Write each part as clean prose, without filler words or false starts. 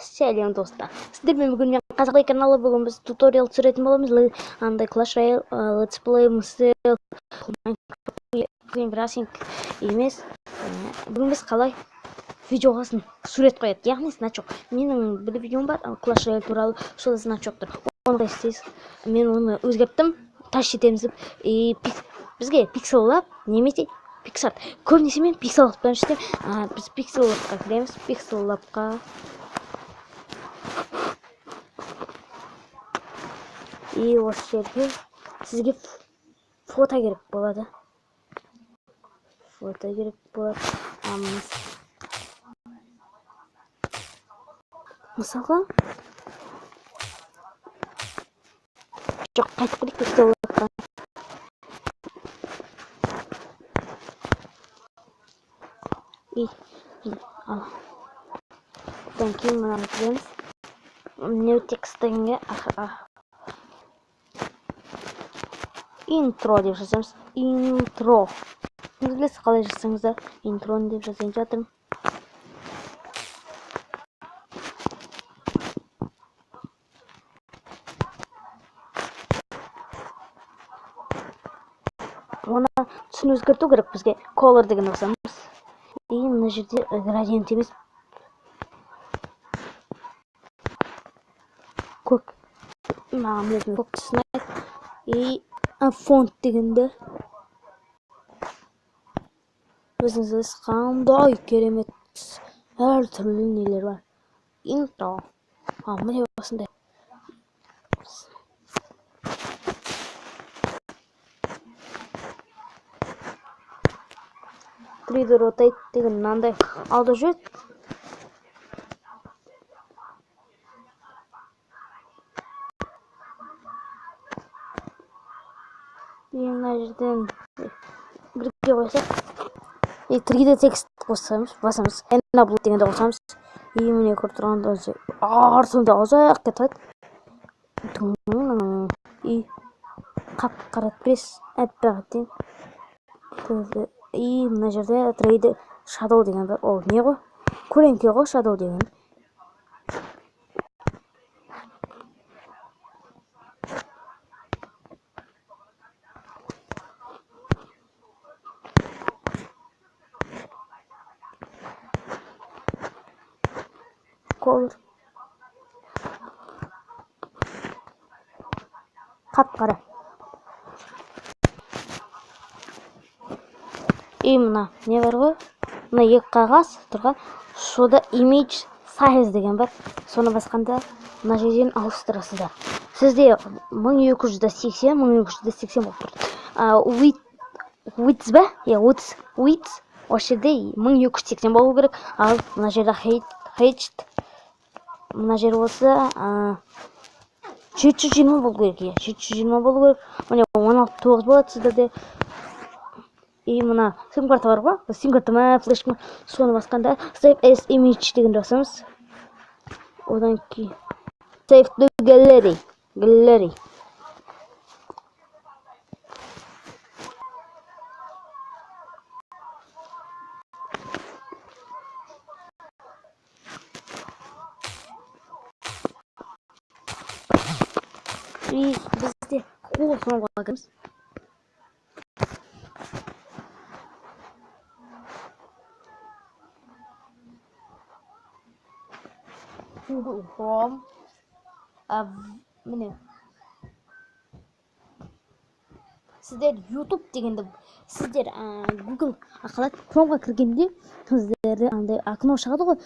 Сәлем, достар! Сіздермен бүгін мен, Қазақ каналы. Бүгін біз туториал түсіретін боламыз. Андай Clash Royale, Let's Play, Musel, Racing емес. Бүгін біз қалай видеоға сурет қояды, яғни значок. Менің бір видеом бар Clash Royale туралы, сол значок тұр. Оны қалай істейсіз? Мен оны өзгерттім, тащ етеміз деп. И бізге Pixel Lab немесе PicsArt. Көбінесе мен Pixel Lab'тан істеймін. Біз Pixel Lab'қа кіреміз. Pixel Lab'қа. И осы жерге сізге фото керек болады. Фото керек болады. Мысалға, жоқ, қайтып келейік Pixel Lab'қа. И ал. Одан кейін мынаны кіреміз. New text дегенге интро деп жазамыз. Интро. Сіз білесіз, қалай жазсаңыз да, интроны деп жазайын жатырмын. Оны түсін өзгерту керек бізге. Color деген басамыз. И мына жерде градиент емес, көк. Маған білетін көк түсін ұнайды. И font дегенде өзіңіз білесіз, қандай керемет түс, әртүрлі нелер бар. Интро. Міне осындай. 3D Rotate деген мынандай алда жүреді. И мына жерден бірге қойсақ, и 3D текст қосамыз, басамыз. Enable дегенді қосамыз. И міне, көріп тұрғандай, артында ұзақ кетеді. И қап-қара пресс аппақ екен. И мына жерде 3D Shadow деген бар. Ол не ғой? Көлеңке ғой Shadow деген. Color. Қап-қара. И мына не бар ғой? Мына екі қағаз тұрған. Сода image size деген бар. Соны басқанда мына жерден ауыстырасыздар. Сізде мың екі жүз де сексен, мың екі жүз де сексен болып тұр. Width ба? Иә, width, width. Осы жерде мың екі жүз сексен болу керек. Ал мына жерде height, мына жер болса, 720 болу керек, иә, 720 болу керек. Міне, он алты тоғыз болады сіздерде. И мына сим карта бар ғой, сим карта ма, флешка ма, соны басқанда save as image дегенді басамыз. Одан кейін save to gallery, gallery. И бізде Google Chrome'ға кіреміз. Google Chrome. Міне. Сіздер YouTube дегенді, сіздер, Google қалай Chrome'ға кіргенде сіздерде андай окно шығады ғой.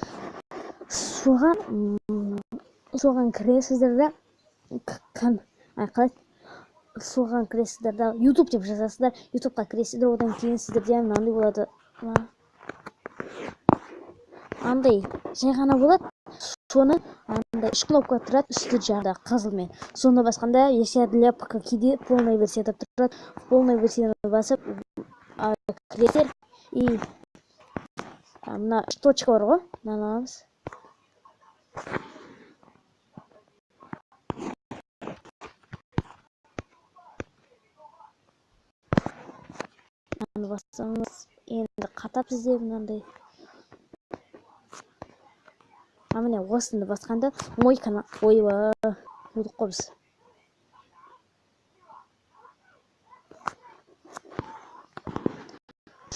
Соған кіресіздер да, қалай соған кіресіздер да, YouTube деп жазасыздар, YouTube'қа кіресіздер, одан кейін сіздерде мынандай болады. Андай жай ғана болады. Соны андай үш кнопка тұрады үсті жағында қызылмен. Соны басқанда версия для ПК, кейде полная версия деп тұрады. Полная версияны басып, кіресіздер. И мына үш точка бар ғой, мынаны аламыз. Мынаны басамыз. Енді қатап бізде мынандай. А міне осыны басқанда мой канал. Ойбай, ұмытып қой біз.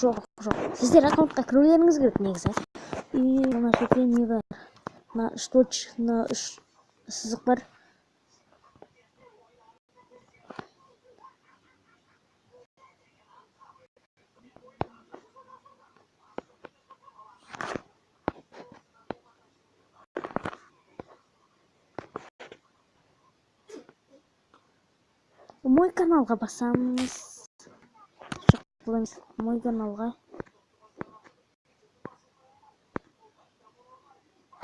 Жоқ, жоқ. Сіздер аккаунтқа кірулеріңіз керек негізі. И мына жерде не бар? Мына үш точка, мына үш сызық бар. Мой каналға басамыз. Жоқ, бұл емес. Мой каналға.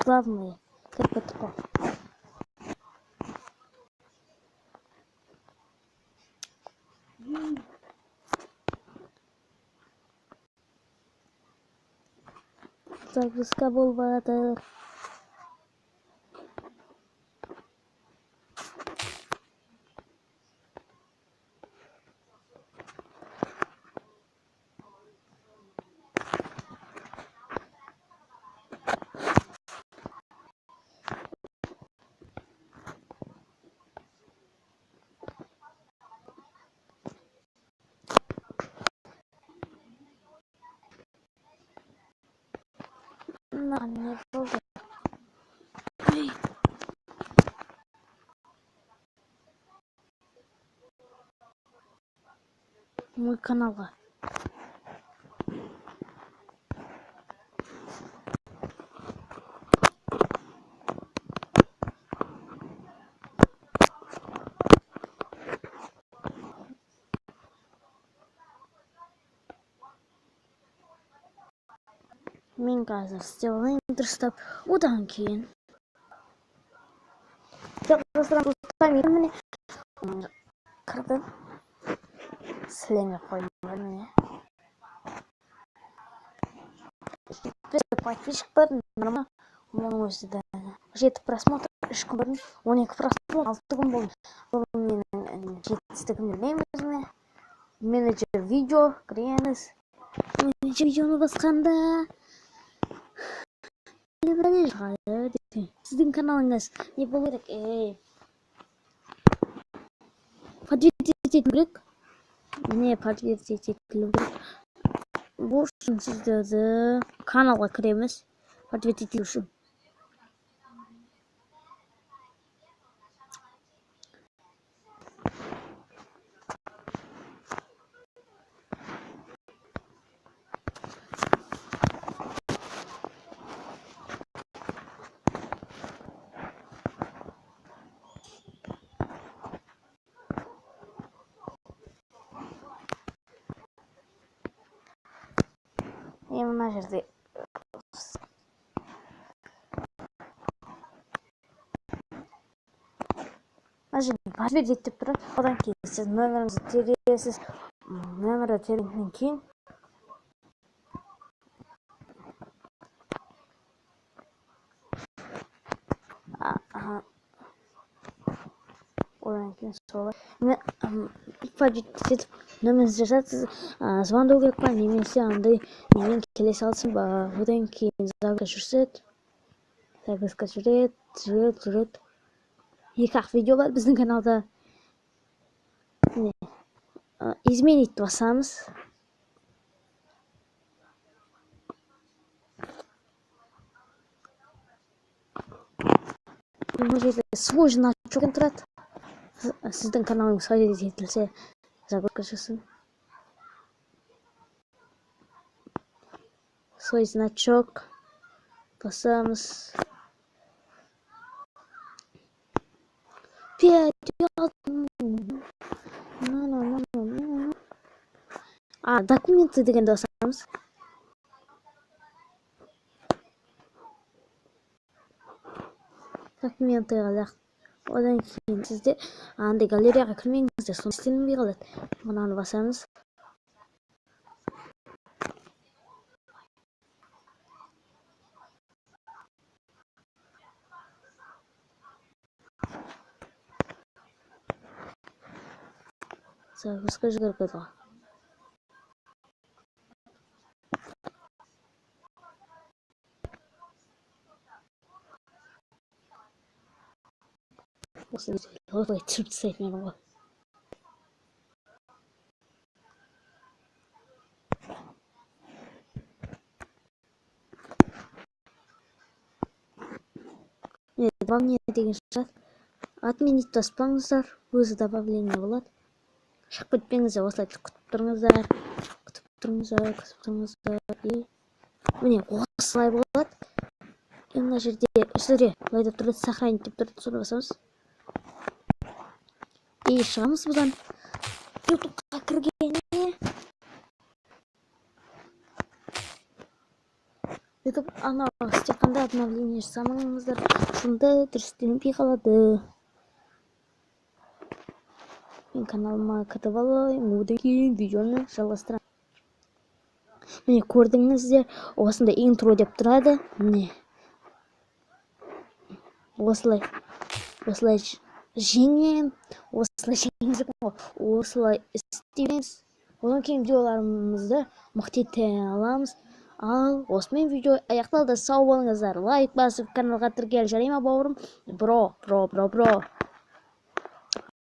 Главное, кіріп кеттік қой. Загрузка болып жатыр. Мынаған не болды? Мой каналға. Мен қазір істеп алайын дұрыстап, одан кейін міне кірдім, сілеме қойдым. Міне подписчик бар, нормально. Оның өзі де 7 просмотр 3 күн бұрын, 12 просмотр 6 күн болды. Бұл менің жетістігім демеймін өзіме. Менеджер видео кіреміз. Менеджер видеоны басқанда сіздің каналыңыз не болу керек? Ей, подтвердить ету керек. Міне, подтвердить етілу керек. Бұл үшін сіздерді каналға кіреміз, подтвердить ету үшін. Мына жерде подтвердить деп тұрады. Одан кейін сіз нөміріңізді тересіз. Нөмірді тергеннен кейін одан кейін солай подтвердить етіп нөміріңізді жазасыз. Звондау керек па, немесе андай немен келе салсын ба. Одан кейін загрузка жүрсет, загрузка жүреді, жүреді, жүреді. 2-ақ видео бар біздің каналда. Міне, изменить басамыз. Мына жерде свой значок тұрады. Сіздің каналыңыз қажет етілсе, загрузка жасын. Свой значок басамыз. 5, 6, документы дегенді басамыз. Документыға одан кейін сізде андай галереяға кірмеңіздер, соны істелінбей қалады. Мынаны басамыз. Загрузка жүгіріп кетті ғой. Осылай түсіріп тастайтын едім ғой. Міне, добавление деген шығады. Отменить баспаңыздар, өзі добавление болады. Шығып кетпеңіздер, осылай күтіп тұрыңыздар. Күтіп тұрыңыздар, күтіп тұрыңыздар. И міне, осылай болады. И мына жерде үстіде былай деп тұрады, сохранить деп тұрады, соны басамыз. И шығамыз бұдан. Ютубқа кіргенде Ютуб анау істеп обновление жасамаңыздар, сонда дұрыс істелінбей қалады. Мен каналыма кіріп алайын, одан кейін видеоны жалғастырамын. Міне, көрдіңіздер, осындай интро деп тұрады. Міне, осылай, осылай жеңем, осылай жеңем ғой, осылай істейміз. Одан кейін видеоларымызды мықты ете аламыз. Ал осымен видео аяқталды. Сау болыңыздар. Лайк басып, каналға тіркел. Жарай ма, бауырым? Бро, бро, бро, бро.